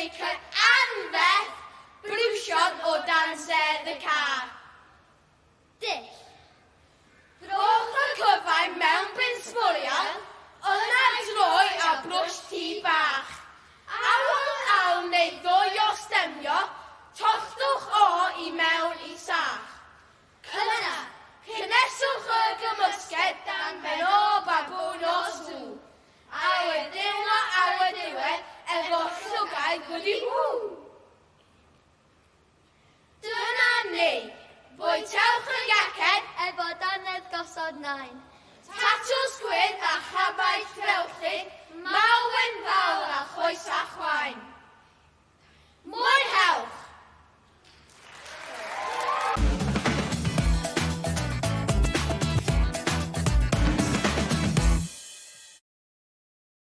bacon anferth, briwsion o dan sedd y car. Dull. Rhowch y cyfan mewn bin sbwriel, yna droi â brwsh tŷ bach. Ar ôl awr neu ddwy o stemio, tolltwch o i mewn i sach. Yna, cynheswch y gymysgedd dan ben o babŵn o sw. Ar y deimlo ar y diwedd efo llygaid gwdi ww! Dyna ni! Bwytewch y gacen efo dannedd gosod nain. Tatws gwyrdd a chabaid llewllyd, malwen fawr a choes a chwain.